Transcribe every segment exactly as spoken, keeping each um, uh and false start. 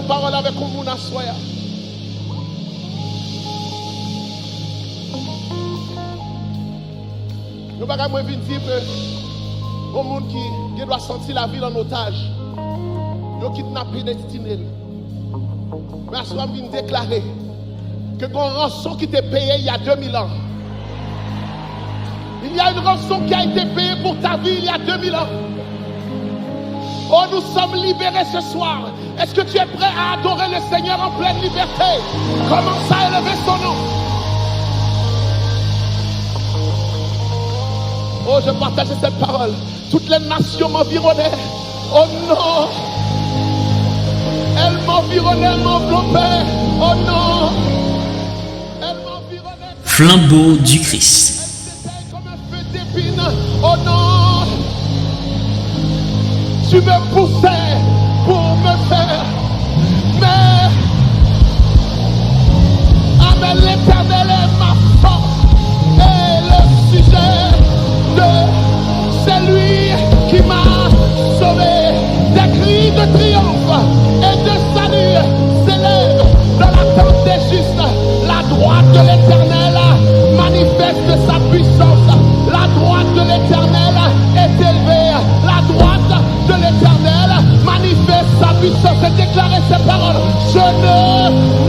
Pawòl avèk yon moun aswè a. Yon bagay mwen vin di ke yon moun ki gen dwa santi lavi l an otaj, yo kidnape destine l. Men aswè a m vin deklare ke gen yon ranson ki te peye il y a deux mille ans. Il y a une rançon qui a été payée pour ta vie il y a deux mille ans. Oh, nous sommes libérés ce soir. Est-ce que tu es prêt à adorer le Seigneur en pleine liberté? Commence à élever son nom. Oh, je partage cette parole. Toutes les nations m'environnaient. Oh non. Elles m'environnaient, elles m'enveloppaient. Oh non. Elles m'environnaient. Flambeau du Christ. Elles étaient comme un feu d'épines. Oh non. Tu me poussais pour me faire. Mais, amen, l'Éternel est ma force et le sujet de c'est lui qui m'a sauvé. Des cris de triomphe et de salut s'élèvent dans la tente des justes. La droite de l'Éternel manifeste sa puissance. La droite de l'Éternel est élevée. La droite de l'Éternel manifeste sa puissance. Et déclarez ces paroles. Je ne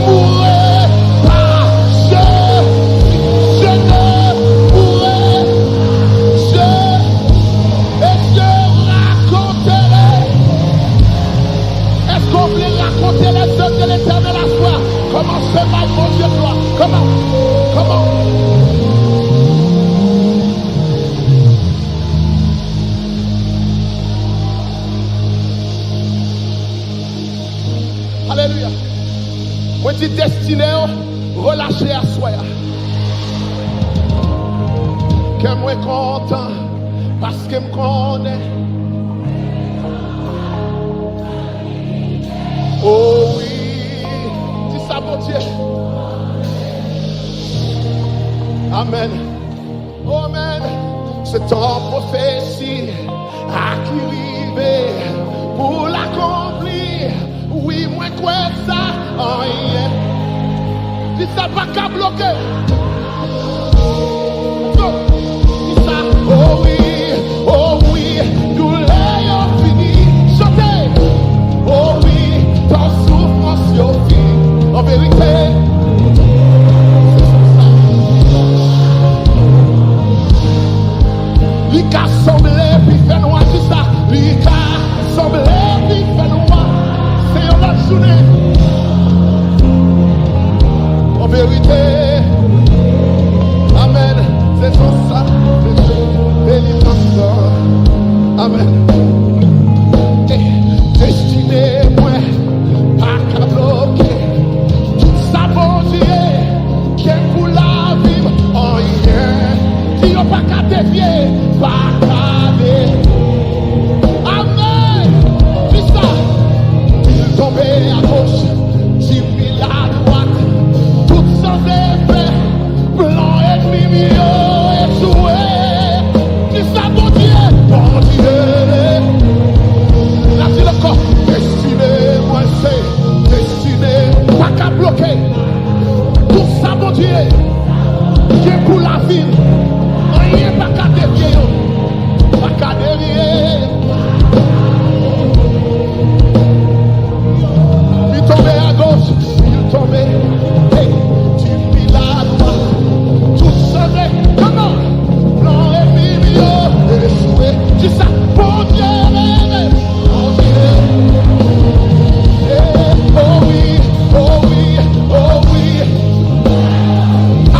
mourrai pas. Je, je ne mourrai. Je, et je raconterai. Èske w vle rakonte lèzèv de Letènèl aswè a? Kòmanse bay Bondye glwa. Kòman? Kòman? Alelouya. Mwen di destine yo relache aswè a. Kè mwen kontan paske m konnen. O wi, di sa Bondye. Amèn. Amèn. Se tan pwofesi a ki rive pou l akonpli. Wi, mwen kwè sa, anyen. Di sa pa ka bloke. Yo, di sa, o wi, o wi, doulè yo fini. Chante, o wi, tan soufrans yo fini. An verite, li ka sanble pi fè nwa, di sa, li ka sanble pi fè nwa. Se yon lòt jounen. An verite. Amèn. Se sou sa. Se sou delivrans. Amèn. E destine mwen pa ka bloke. Tout sa Bondye gen pou lavi m, anyen. Di yo pa ka devye, pa ka devye. Amèn. Di sa. Mil tonbe a goch, di mil a dwat. Tout san efè, plan ènmi m yo echwe. Di sa Bondye, Bondye. N ap di l ankò, destine mwen se destine pa ka bloke. Tout sa Bondye gen pou lavi m, anyen pa ka devye yo. Pa ka devye. Li tonbe a goch, li tonbe. Hey, di mil a dwat. Tout sanble. Come on. Plan ènmi m yo echwe. Di sa, Bondye rele. Bondye. Yeah. Oh wi, oh wi, oh wi.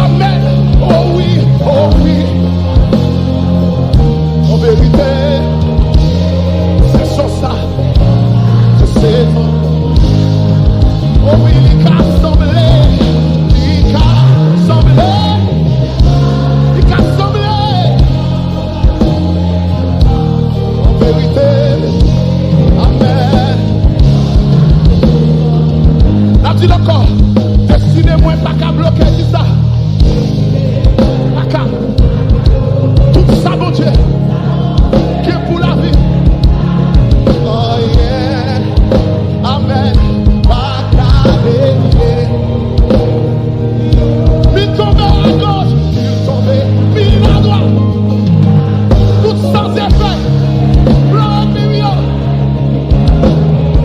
Amèn. Oh wi, oh wi. An verite, se sou sa. Se sezon. O wi, li ka sanble. Li ka sanble. Li ka sanble. An verite. Amèn. N ap di l ankò. Destine mwen pa ka bloke, di sa. Pa ka. Tout sa Bondye gen pou lavi. Oh yeah. Amèn. Pa Mil tonbe a goch, mil tonbe, mil a dwat. Tout sa se fè. Glwa, glwa.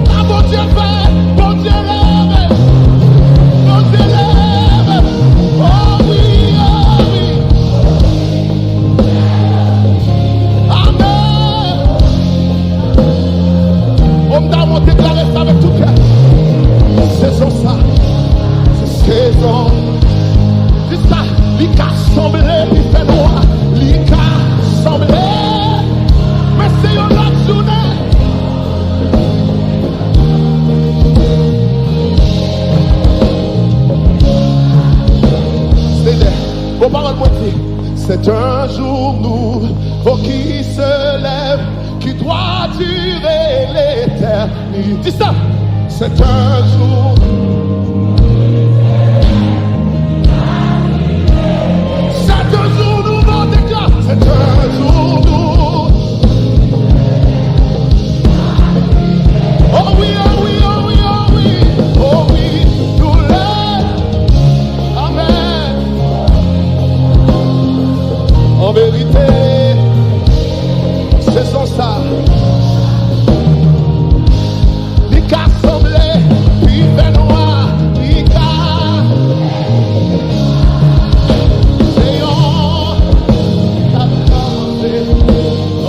Sa Bondye fè, Bondye leve. Bondye leve. Oh wi, oh wi. Amèn. Om ta monte deklare sa avèk tout kè. Sezon sa, se sezon. Di sa, li ka sanble, li fè nwa, li ka sanble. Men se yon lòt jounen. Senyè, bon pawòl mwen di, c'est un jour nouveau qui se lève, qui doit durer l'éternité. Dis ça. C'est un jour. C'est un jour nouveau, déclare. C'est un jour nouveau. Oh oui, oh oui, oh oui, oh oui. Oh oui, nous le Amèn. An verite, sezon sa, li ka sanble pi fè nwa, li ka se yon, an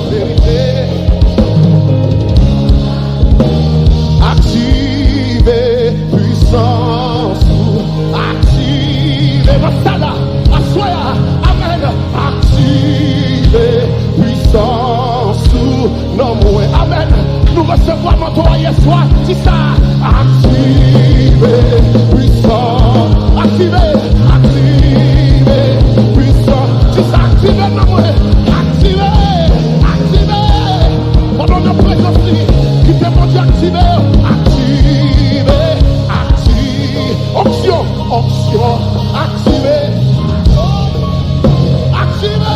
verite. Aktive pwisans ou. Aktive. Mwen sa la, aswè a. Amèn. Aktive pwisans ou nan mwen. Amèn. Nou resevwa manto a yèswa. Di sa. Aktive pwisans. Aktive. Aktive pwisans. Di sa. Aktive nan mwen. Aktive. Aktive. Pandan nan prezans li, kite Bondye aktive yo. Aktive, aktive. Onksyon, onksyon, aktive. Aktive.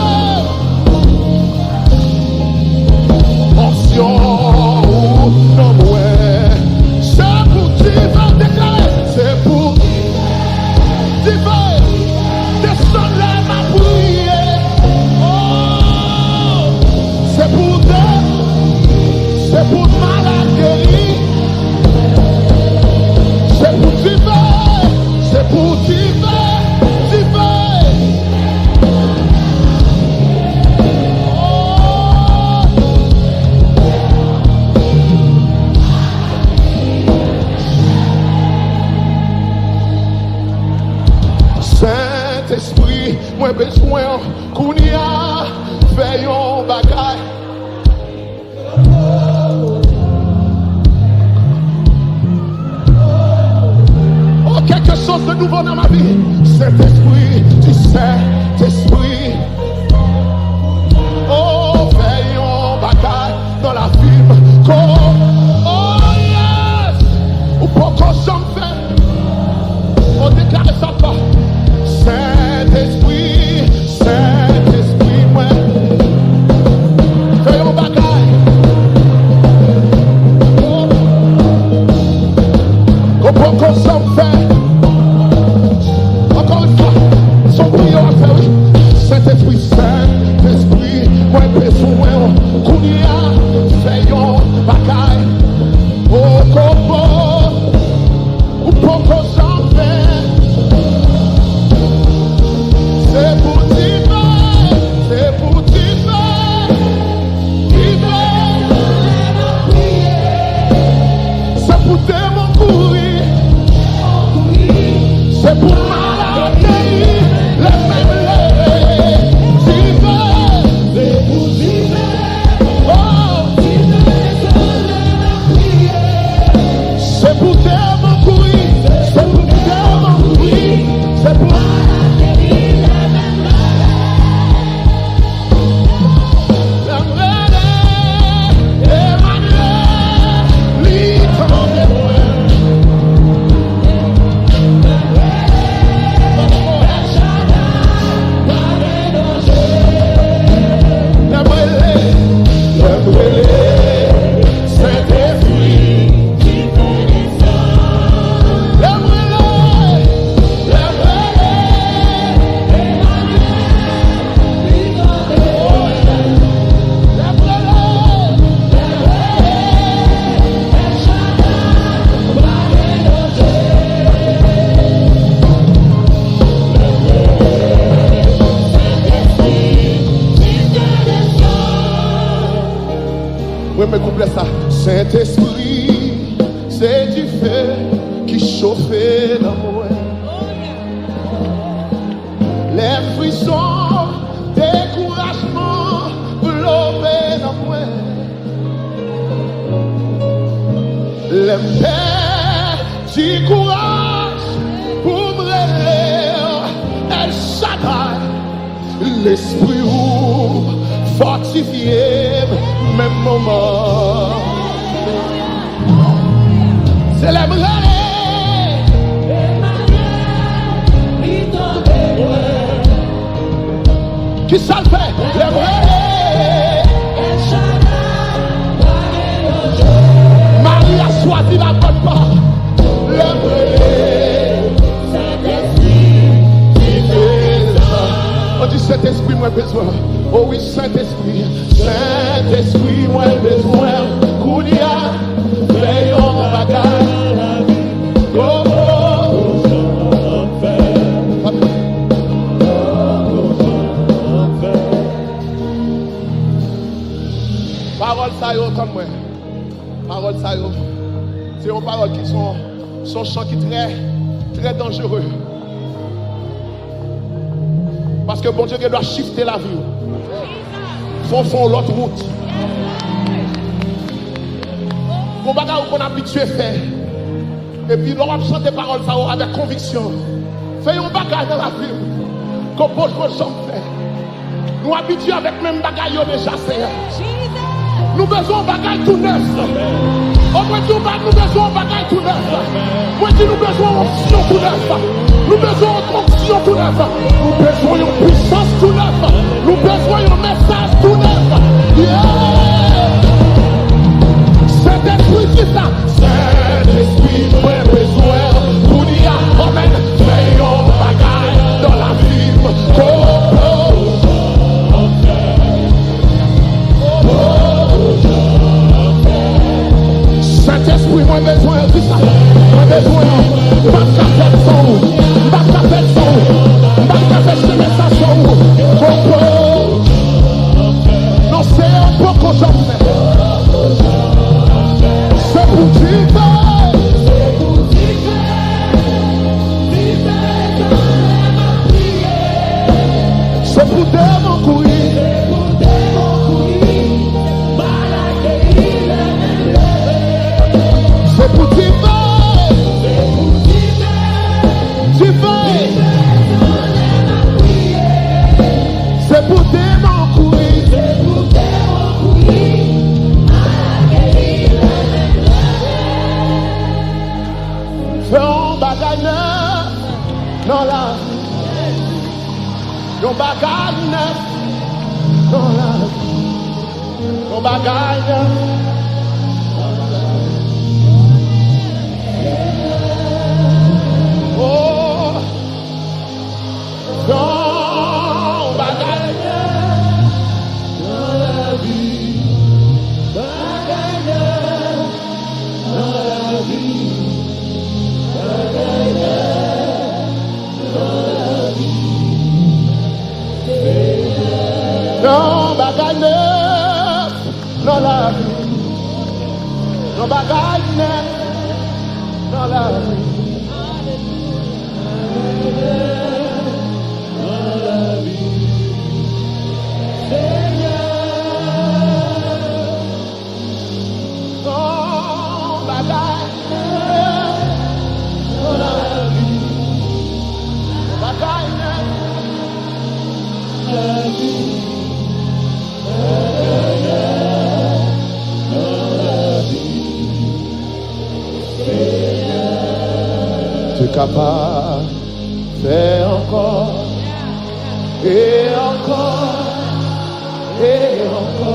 Onksyon ou nan mwen. Se pou diven deklare. Se pou diven. Desann lè m ap priye. Oh! Se pou de, se pou malad geri. Se pou diven, se pou diven, diven. Oh! Sentespri, mwen bezwen w kounye a, fè yon bagay. Oh, quelque chose de nouveau dans ma vie. Sentespri, di Sentespri. Oh, fè yon bagay nan lavi m. Ko-, oh, yes! Ou poko janm fè. Oh, deklare sa ankò. Sentespri, Sentespri mwen, fè yon bagay. Ou poko janm fè. Ankò yon fwa, se yon priyè w ap fè, wi. Sentespri, Sentespri mwen bezwen w kounye a, fè yon bagay. Oh, kopo. Ou poko janm fè. Se pou diven, se pou diven, diven. Se pou demon kouri. Se pou malad geri, lè m leve. Diven, se pou diven. Oh! Se pou demon kouri, se pou demon kouri, se pou. Lè m rele Emanyèl, li tande mwen. Men kouplè sa. Sentespri, se dife ki chofe nan mwen. Lè frison, dekourajman vlope nan mwen. Lè m pèdi kouraj pou m rele w, El Shaddai, Lespri w fòtifye m menm moman. Se lè m rele. Kisa l fè? Lè m rele. Mari a chwazi la bòn pa. Lè m rele. Sentespri, ki fè sa? Ou di, Sentespri, mwen bezwen. O wi, Sentespri. Sentespri, mwen bezwen. Kounye a, fè yon bagay. Oh, oh. Pawòl sa yo, tann mwen. Pawòl sa yo, se yon pawòl ki se yon, se yon chan ki trè, trè danjere. Paske Bondye gen dwa shifte lavi w. Fè w fè yon lòt wout. Gon bagay ou konn abitye fè. Epi lè w ap chante pawòl sa yo avèk konviksyon, fè yon bagay nan lavi m ke w poko janm fè. Nou abitye avèk menm bagay yo deja, Seyè. Nou bezwen yon bagay tou nèf. O, mwen di w, nou bezwen yon bagay tou nèf. Mwen di, nou bezwen yon onksyon tou nèf. Nou bezwen yon onksyon tou nèf. Nou bezwen yon pwisans tou nèf. Nou bezwen yon mesaj tou nèf. Yeah! Sentespri di sa. Sentespri, mwen bezwen w kounye a. Amèn. Fè yon bagay nan lavi m. Oh, oh. Sentespri, mwen bezwen w, di sa. Mwen bezwen w. M p ap ka fè l san ou. M p ap ka fè l san ou. M p ap ka fè chemen sa san ou. Oh, oh. Non, Seyè, ou poko janm fè. Se pou dife. Se pou demon kouri. Se pou dife. Dife. Se pou demon kouri. Fè yon bagay nèf nan lavi. Yon bagay nèf nan lavi. Yon bagay nèf. Oh. Yon bagay nèf nan lavi. Bagay nèf nan lavi. Bagay nèf nan lavi. Yon bagay nèf nan lavi. Yon bagay nèf nan lavi. Yon bagay nèf nan lavi. Bagay nèf nan lavi. Te kapab fè ankò e ankò e ankò.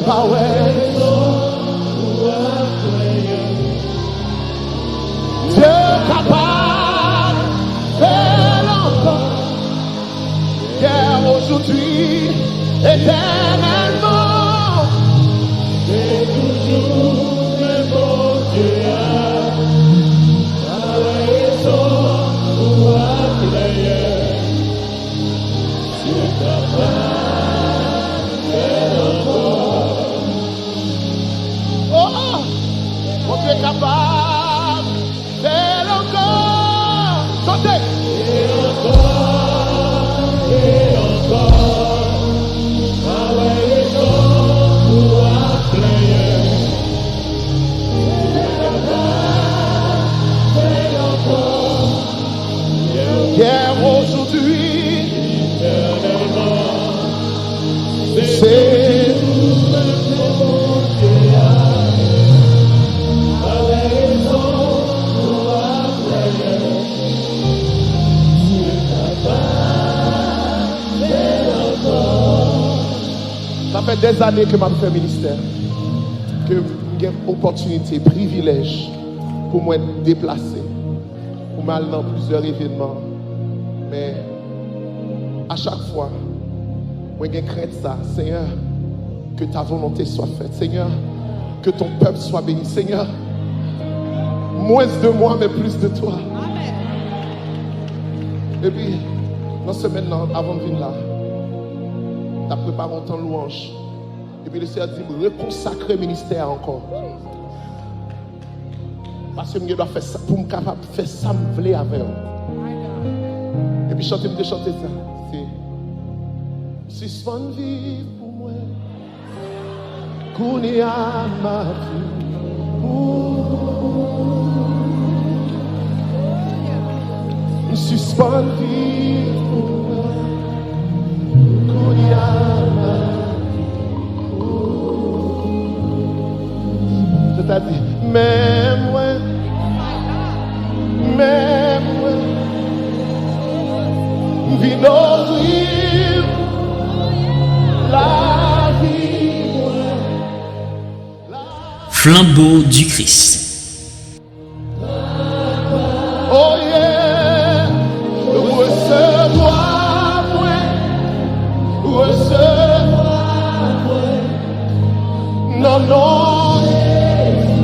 Pa wè rezon pou ap plenyen. Dye kapab fè l ankò. Yè, ojodwi, etènèlman. Se toujou menm Bondye a. Pa wè rezon pou ap plenyen. Dye kapab fè l ankò. Dèzane ke m ap fè ministè, ke m gen opòtinite, privilèj pou mwen deplase, pou m al nan plizyè evènman. Men, a chak fwa, mwen gen krent sa, Senyè, que ta volonté soit faite, Seigneur, que ton peuple soit béni, Seigneur. Moins de moi, mais plus de toi. Epi, nan semèn nan, avan m vin la, m t ap prepare yon tan lwanj. Epi Lesenyè di m rekonsakre ministè a ankò. Paske m gen dwa fè sa, pou m kapab fè sa m vle avè w. Epi chante m te chante sa, se sispann viv pou mwen. Kounye a m ap viv pou ou. M sispann viv pou mwen. Kounye a m ap viv pou ou. Sètadi, men mwen, men mwen, m vin ofri w lavi mwen. Flambeau du Christ. Oh yeah, resevwa mwen, resevwa mwen, nan non Jezi.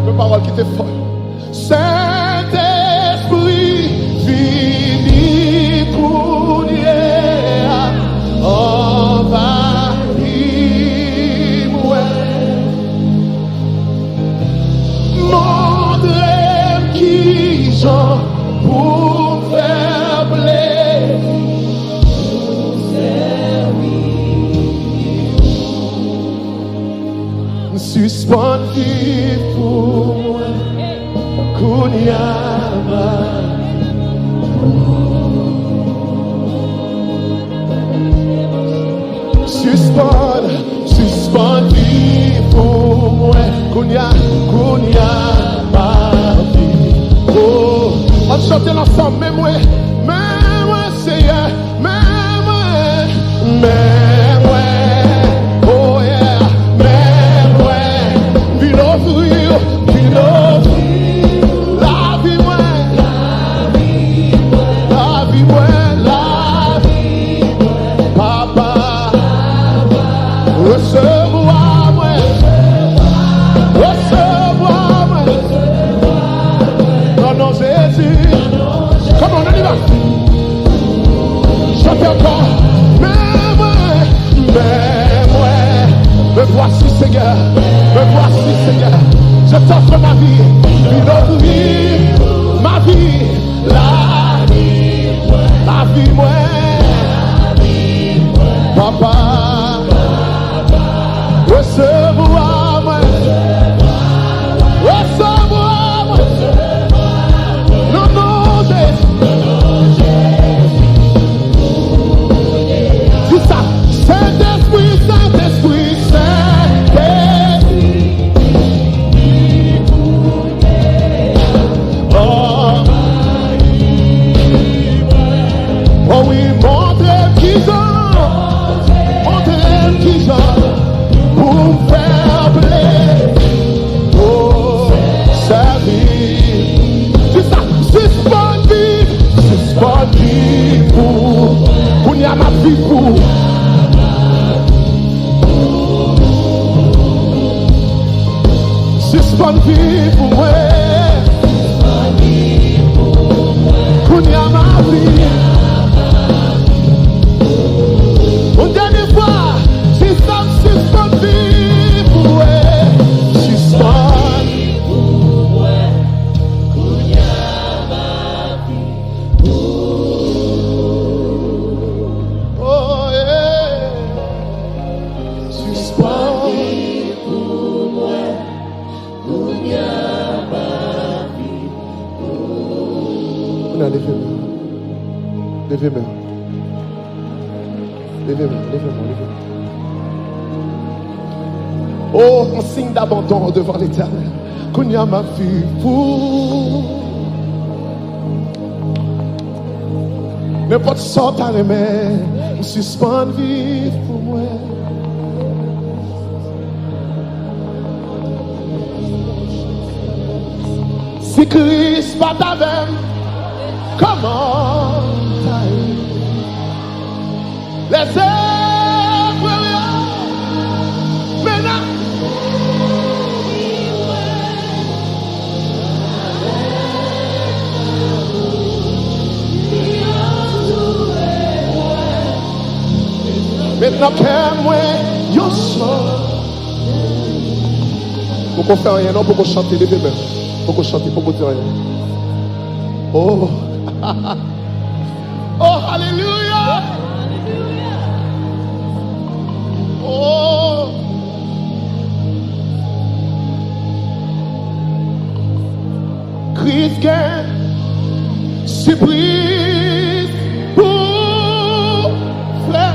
Yon pawòl ki te fò. Sentespri, vini kounye a, anvayi mwen. Montre m kijan pou m fè w plezi, pou m sèvi ou. M sispann viv pou mwen, kounye a m ap sispann, sispann viv pou mwen, kounye a, kounye a m ap viv. Oh, ann chante l ansanm, men mwen, men mwen, Senyè. Men mwen, men mwen, oh yeah, men mwen, vin ofri w, vin ofri w lavi mwen, lavi mwen, lavi mwen, Papa, resevwa mwen, resevwa mwen, nan non Jezi. Come on, on y va. Chante ankò. Men mwen, men mwen. Me voici, Seigneur. Me voici, Seigneur. Je t'offre ma vie. Vin ofri ma vie. Lavi mwen. Papa. Resevwa mwen. Resevwa mwen. Nan non Jezi. Di sa. Sentespri, Sentespri, Sentespri. Oh. Oh wi, montre m kijan, montre m kijan pou m fè w plezi. Oh, sèvi. Di sa, sispann viv, sispann viv pou. Kounye a m ap viv pou. Sispann viv pou mwen. Kounye a m ap viv. Yon dènye fwa, si sa m sispann viv pou mwen, sispann. Oh, yeah. Sispann. Kounye a, leve men w. Leve men w. Leve men w, leve men w, leve men w. Oh, en signe d'abandon devant l'Éternel. Kounye a, m ap viv pou. Nenpòt sa w ta renmen. Sispann viv pou mwen. Si Kris pa t avè m, kòman m ta ye? Lèzevre yo menas. Met nan kè mwen yon son. Poko fè anyen non, poko chante, leve men. Poko chante, poko di anyen. Oh. Oh, alelouya. Oh. Kris gen sipriz pou frè.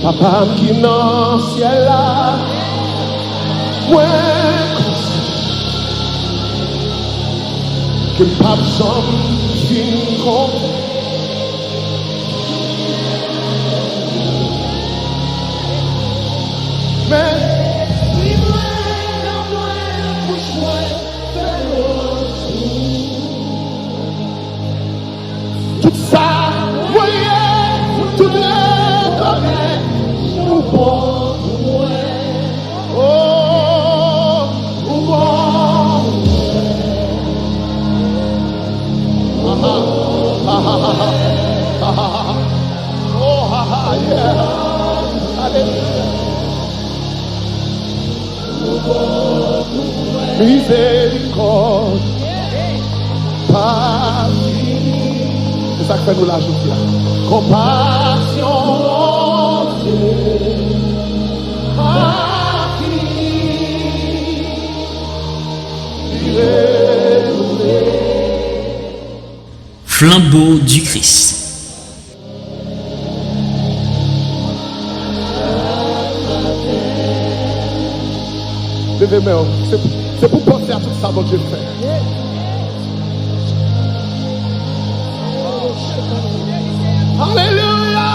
Papa m ki nan syèl la, mwen kontan ke m p ap janm fin kontan. Men, li mwen nan mwen bouch mwen fè lòt jou. Tout sa mwen ye, tout rekonèt ou bon pou mwen. Oh, ou bon pou mwen. Ah, ah, ah, ah, ah, ah, ah. Oh, ah, ah, yeah. Alelouya. Mizerikòd pa fini. Se sa k fè nou la jodi a. Konpasyon Bondye pa fini. Li renouvle. Flambeau du Christ. Leve men w. Se, se pou panse a tout sa Bondye fè. Alelouya!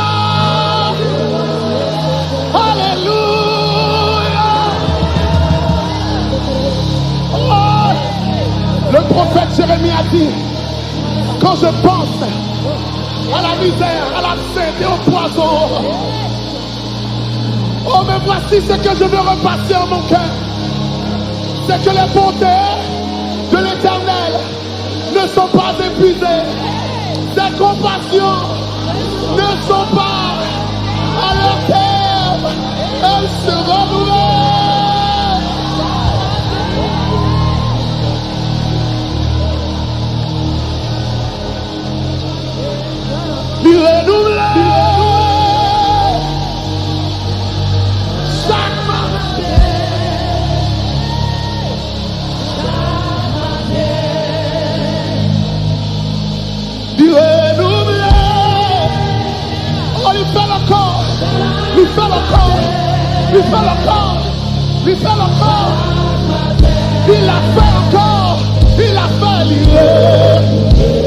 Alelouya! Oh! Le prophète Jérémie a dit, quand je pense à la misère, à l'abcès et au poison, oh, mais voici ce que je veux repasser en mon cœur, c'est que les bontés de l'Éternel ne sont pas épuisées, ses compassions ne sont pas à leur terme, elles se renouvellent. Li renouvle chak maten. Li renouvle. Oh, li fè l ankò. Li fè l ankò. Li fè l ankò. Li fè l ankò. Il l'a fait encore. Il l'a fait, li renouvle.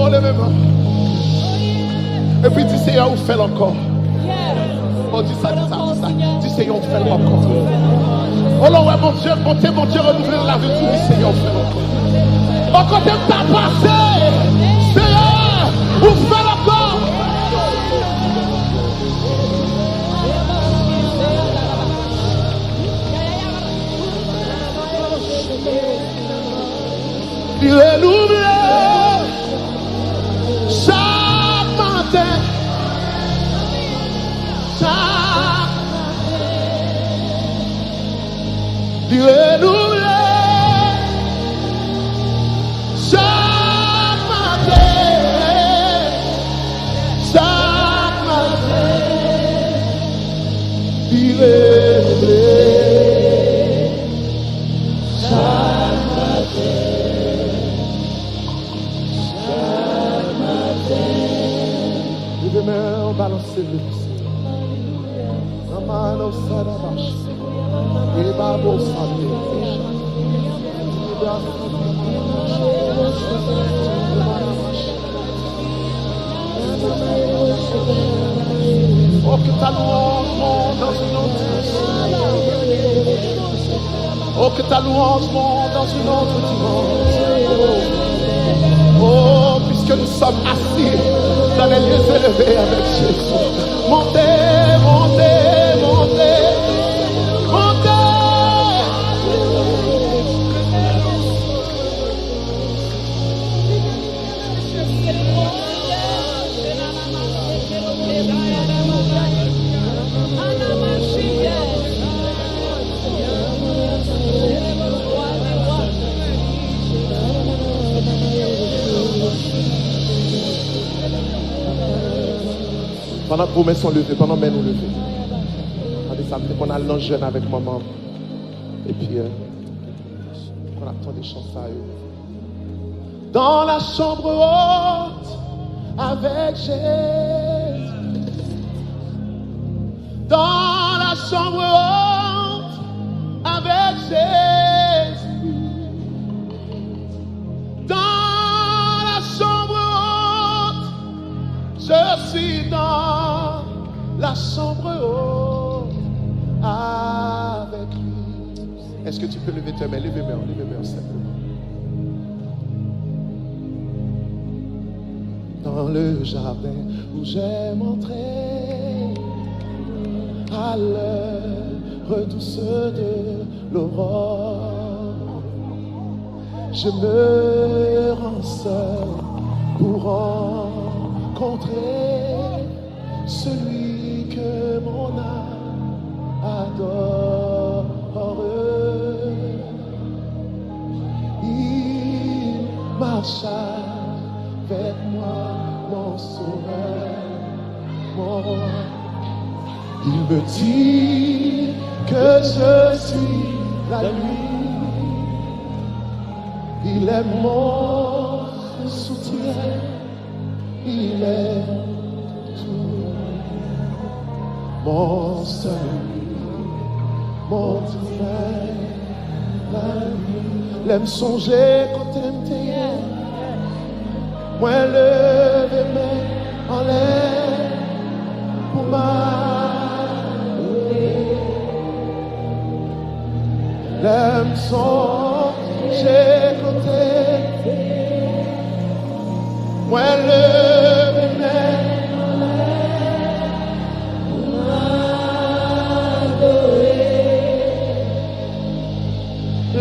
Oh, leve men. Epi di, Seyè, ou fè l ankò. Oh, di sa, di sa, di sa. Di, Seyè, ou fè l ankò. O, lè w wè Bondye, bonte Bondye renouvle nan lavi w, di, wi, Seyè, ou fè l ankò. O, kote m ta pase, Seyè, ou fè l ankò. Li renouvle chak maten. Chak maten. Li renouvle chak maten. Oh, que ta louange monte dans une autre dimension. Oh, que ta louange monte dans une autre dimension. Oh, puisque nous sommes assis dans les lieux élevés avec Jésus. Montez, montez, montez, montez. Pandan ke men nou leve, pandan men nou leve. Tande sa, m te konn al nan jèn avèk manman m. Epi, euh, m konn ap tande chan sa yo. Dans la chambre haute avec Jésus. Dans la chambre haute avec Jésus. Dans la chambre haute, je suis dans la chambre haute avec lui. Est-ce que tu peux lever tes mains? Leve men w, leve men w senpleman. Dans le jardin où j'aime entrer à l'heure douce de l'aurore, je me rends seul pour rencontrer celui que mon âme adore. Il marche avec moi, mon sauveur, mon roi. Il me dit que je suis à lui. Il est mon soutien. Il est tout mon salut, mon divin ami. Lè m sonje kote m te ye, mwen leve men anlè pou m adore. Lè m sonje kote mwen leve men anlè pou m adore.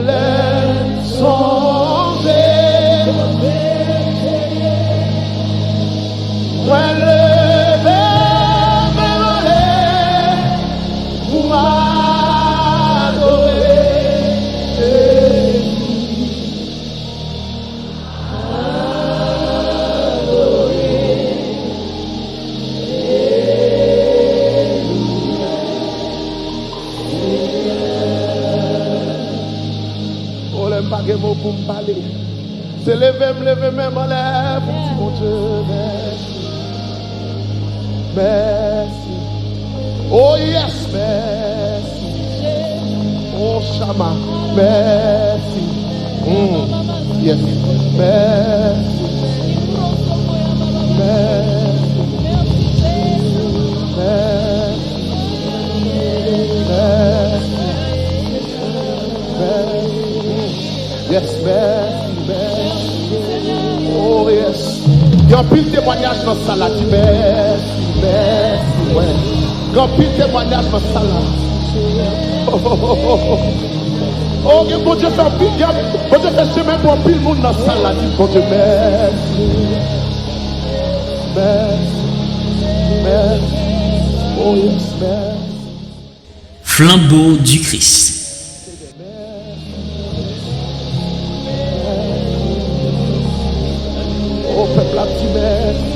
Lè m sonje kote mwen leve men anlè pou m adore. Adore. O, lè m pa gen mo pou m pale. Se leve m leve men m anlè pou m di Bondye mèsi. Mèsi. Oh yes, mèsi. Oh Shama, mèsi. Mm. Yes, mèsi. Mèsi. Mèsi. Mèsi. Mèsi. Yes, mèsi, mèsi. Oh yes. Gen anpil temwayaj nan sal la, di mèsi, mèsi, wè. Gen anpil temwayaj nan sal la. Oh, gen Bondye fè anpil, gen, Bondye fè chemen pou anpil moun nan sal la, di Bondye mèsi. Mèsi, mèsi. Oh yes, mèsi. Flambeau du Christ. Oh, pèp la ap di mèsi.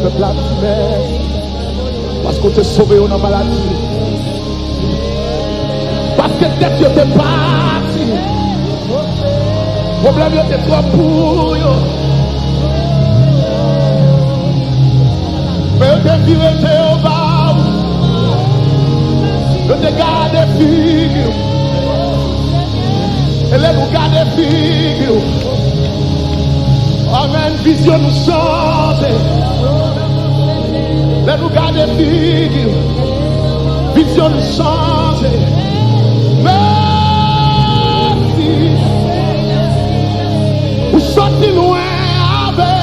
Pèp la ap di mèsi. Paske w te sove yo nan maladi. Paske tèt yo te pati. Pwoblèm yo te twòp pou yo. Men yo te vire je yo ba w. Yo te gade figi w. E lè nou gade figi w, amèn, vizyon nou chanje. Lè nou gade figi w, vizyon nou chanje. Mèsi. Ou soti lwen avè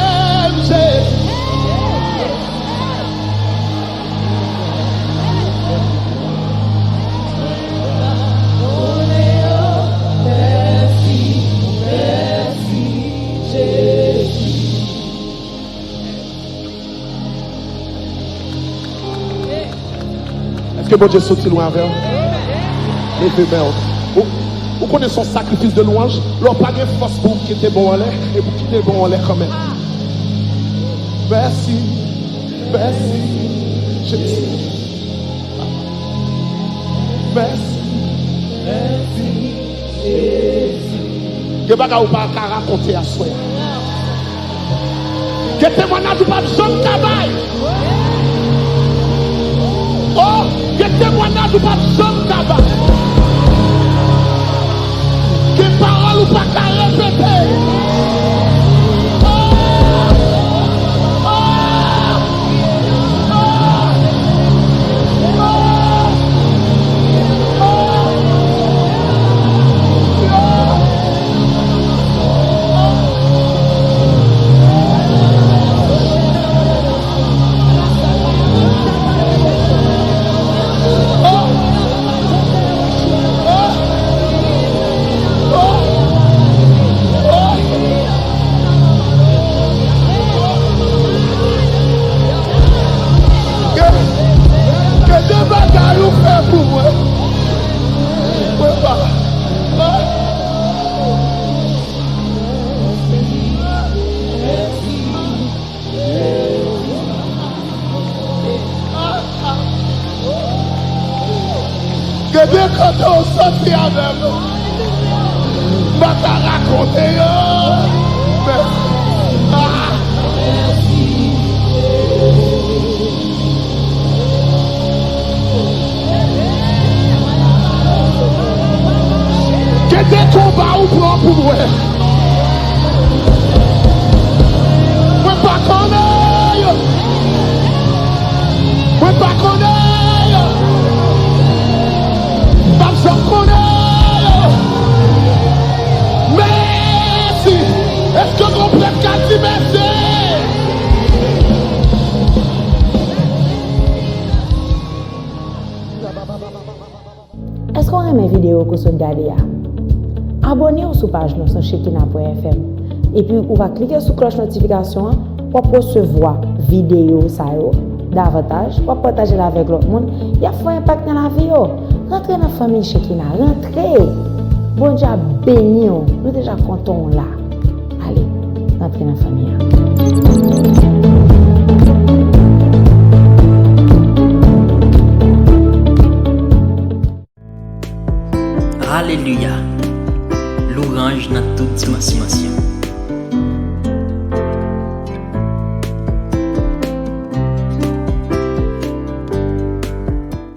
m, Jezi. Èske Bondye soti lwen avè w? Leve men w. Ou, ou konnen se yon sakrifis de lwanj. Lè w pa gen fòs pou w kite men w anlè, epi w kite men w anlè kanmenm. Mèsi, mèsi, Jezi. Mèsi, mèsi, Jezi. Gen bagay ou pa ka rakonte aswè a. Gen temwayaj ou p ap janm ka bay. Oh, gen temwayaj ou p ap janm ka bay. Gen pawòl ou pa ka repete. Oh, oh, oh, oh, oh. Gen, gen de bagay ou fè pou mwen. Mwen pa. Gen de kote w soti avè m. M pa ka rakonte yo. Mèsi. Ah. Gen de konba ou pran pou mwen. Mwen pa konnen yo. Mwen pa konnen yo. M p ap janm konnen yo. Mèsi. Èske gon prèt ka di mèsi? Èske w renmen videyo ke w sot gade a? Abòne w sou paj nou sou Shekinah pwen F M. Epi ou va klike sou klòch notifikasyon an, w ap resevwa videyo sa yo davantaj, w ap pataje l avèk lòt moun, y ap fè yon enpak nan lavi yo. Rantre nan fanmi Shekinah, rantre! Bondye ap beni w, nou deja kontan w la. Ale, rantre nan fanmi an. Aleluya! Lwanj nan tout dimansyon.